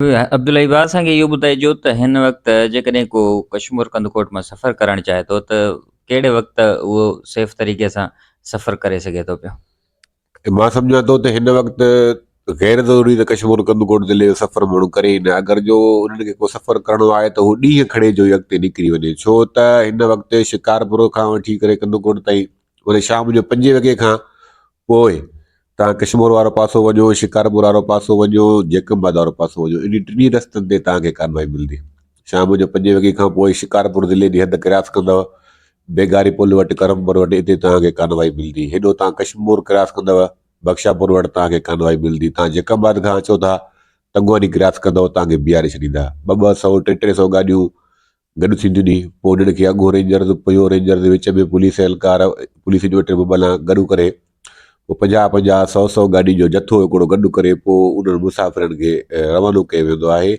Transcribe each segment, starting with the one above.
عبدالحئي ڀاء اسان کي اهو ٻڌائجو ته هن وقت جيڪڏهن ڪو ڪشمور ڪنڌڪوٽ مان سفر ڪرڻ چاهي ٿو ته ڪهڙي وقت اهو سيف طريقي سان سفر ڪري سگهي ٿو پيو؟ مان سمجهان ٿو ته هن وقت غير ضروري ته ڪشمور ڪنڌڪوٽ ضلعي جو سفر ماڻهو ڪري ئي نه اگر جو انهن کي ڪو سفر ڪرڻو آهي ته هو ڏينهن کڻي جو ئي اڳتي نڪري وڃي ڇو ته هن وقت شڪارپور کان وٺي ڪري ڪنڌڪوٽ تائين وري شام جو پنجين وڳي کان پوء توهان ڪشمور وارو پاسو وڃو، شڪارپور وارو پاسو وڃو، جيڪب آباد وارو پاسو وڃو، انهي ٽنهي رستن تي توهان کي ڪانوائي ملندي. شام جو پنجين وڳي کان پوء شڪارپور ضلعي جي حد ڪراس ڪندؤ، بيگاري پل وٽ، ڪرمپور وٽ اتي توهان کي ڪانوائي ملندي. هيڏو توهان ڪشمور ڪراس ڪندؤ، بخشاپور وٽ توهان کي ڪانوائي ملندي. توهان جيڪب آباد کان اچو ٿا، تنگواني ڪراس ڪندؤ، توهان کي بيهاري ڇڏيندا. ٻه ٻه سئو، ٽي ٽي سئو گاڏيون گڏ ٿينديون ني پوء انهن کي اڳو رينجرز پويون رينجرز وچ ۾ پوليس اهلڪار پوليس جون ٽي ٻه گڏ ڪري پوء پنجاهه پنجاهه سئو سئو گاڏين جو جٿو هڪڙو گڏ ڪري پوء انهن مسافرن کي روانو ڪيو ويندو آهي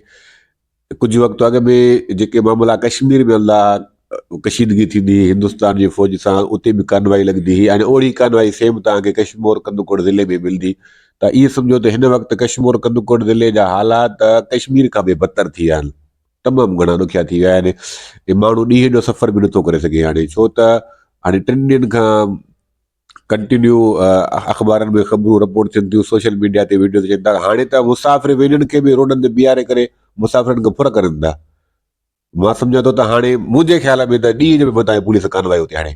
ڪجهه وقت اڳ ۾ جيڪي معاملا ڪشمير ۾ هلندا ڪشيدگي ٿيندي هئي هندستان جي فوج سان اتي به ڪانوائي لڳندي هئي ۽ اوڙي ڪانوائي سيم توهان کي ڪشمور ڪنڌڪوٽ ضلعي ۾ ملندي ته ائين سمجهو ته هن وقت ڪشمور ڪنڌڪوٽ ضلعي جا حالات ڪشمير کان به بدتر ٿي ويا آهن تمام گهڻا ڏکيا ٿي ويا آهن ۽ ماڻهو ڏينهن جو سفر به نٿو ڪري سگهي هاڻي ڇو ته هاڻي ٽن ڏينهن کان ڪنٽينيو اخبارن ۾ خبرون رپورٽ ٿين ٿيون سوشل ميڊيا تي ويڊيوز اچن ٿا هاڻي ته مسافر وينن کي به روڊن تي بيهاري ڪري مسافرن کي ڦر ڪرن ٿا مان سمجهان ٿو ته هاڻي منهنجي خيال ۾ ته ڏينهن جو به متان پوليس ڪانوائي اتي هڻي.